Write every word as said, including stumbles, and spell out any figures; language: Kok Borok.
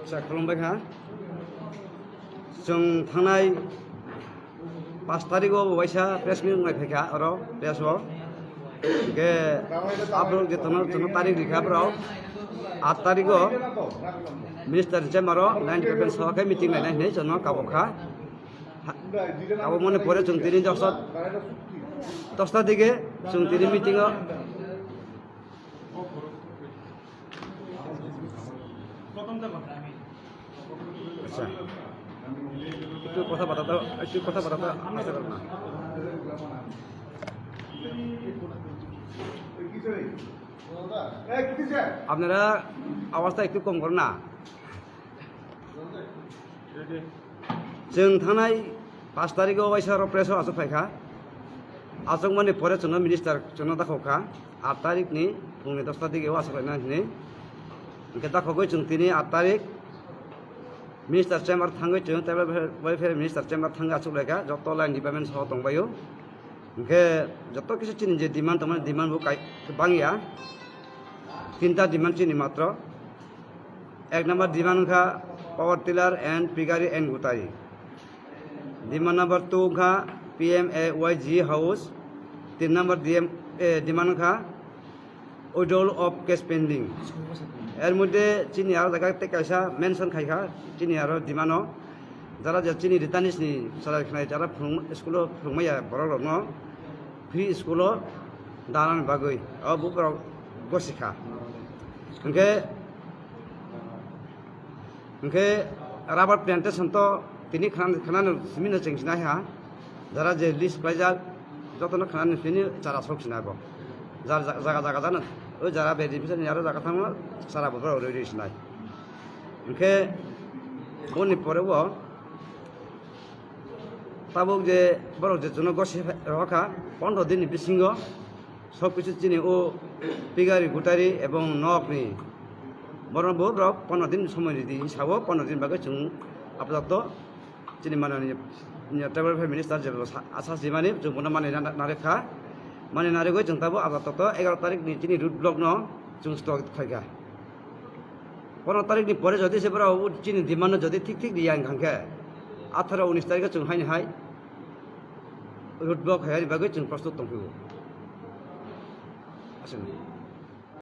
Acha, khulumbai kha. Chwng thangnai pash tarikh o bo waisa press meet wngnai phaikha oro press o. Hwnkhe aborok je tono, tono tarikh rikha borok. Aat tarikh o minister chamber o line department sohor khe meeting lainai hinwi chwngno kabokha. Ha, kabokmani pore chwng tini dosta, dosta dige chwng tini meeting o আচ্ছা, একটু কথাবার্তা তো, একটু কথাবার্তা তো আছে না? আপনারা আওয়াজটা একটু কম করুন না। Chwng thangnai pash tarikh o waisa oro press o achuk phaikha. Achukmani pore chwngno minister chwngno dakhokha. Aat tarikh ni phungni dosta dige o achuk laina hinwi. Hwnkhe dakhogwi chwng tini aat tarikh minister chamber thangwi chwng tribal welfare minister chamber thangwi achuk laikha. Joto line department soho tongbaio. Hwnkhe joto kisa chini je demand tongmani demand bo kai bangya. Tinta demand chini matro. Ek number demand wngkha power tiller and piggery and gutari. Demand number two wngkha P M A Y G house. Tin number D M, eh, demand wngkha withdrawal of case pending. Er moddhe chini aro jaga tei kaisa mention khaikha chini aro demand o. Jara je chini Ritanis ni salai khnai jara phwrwng-, school o phwrwngmaya borok rokno free school o danani bagwi o bo borok gosikha. Hwnkhe, hwnkhe rubber plantation to tini khana, khana no simi no cheng sinai ha. Jara je list khlaijak jotono khana no simi chara sok sinai bo. Jar ja-, jaga jaga jana o jara verification ni aro jaga thangma chara bo rwi rwi sinai. Hwnkhe boni pore o tabuk je borok je chwngno gosi rwkha pondro din ni bisingo sob kisu chini o piggery gutari ebong nok ni borok bo borok pondro din somoi ridi sabo pondro din bagwi chwng apatatto chini manani tribal welfare minister je asa simani chwng bono mani narikha mani narigwi chwng tabuk apatatto egaro tarik ni chini road block no chwng stop khaikha. Pondro tarik ni pore jodi se borok chini demand no jodi thik thik riya wngkha khe atharo unis tarik o chwng haini hai road block hai bagwi chwng prostut tongphio. Aswk.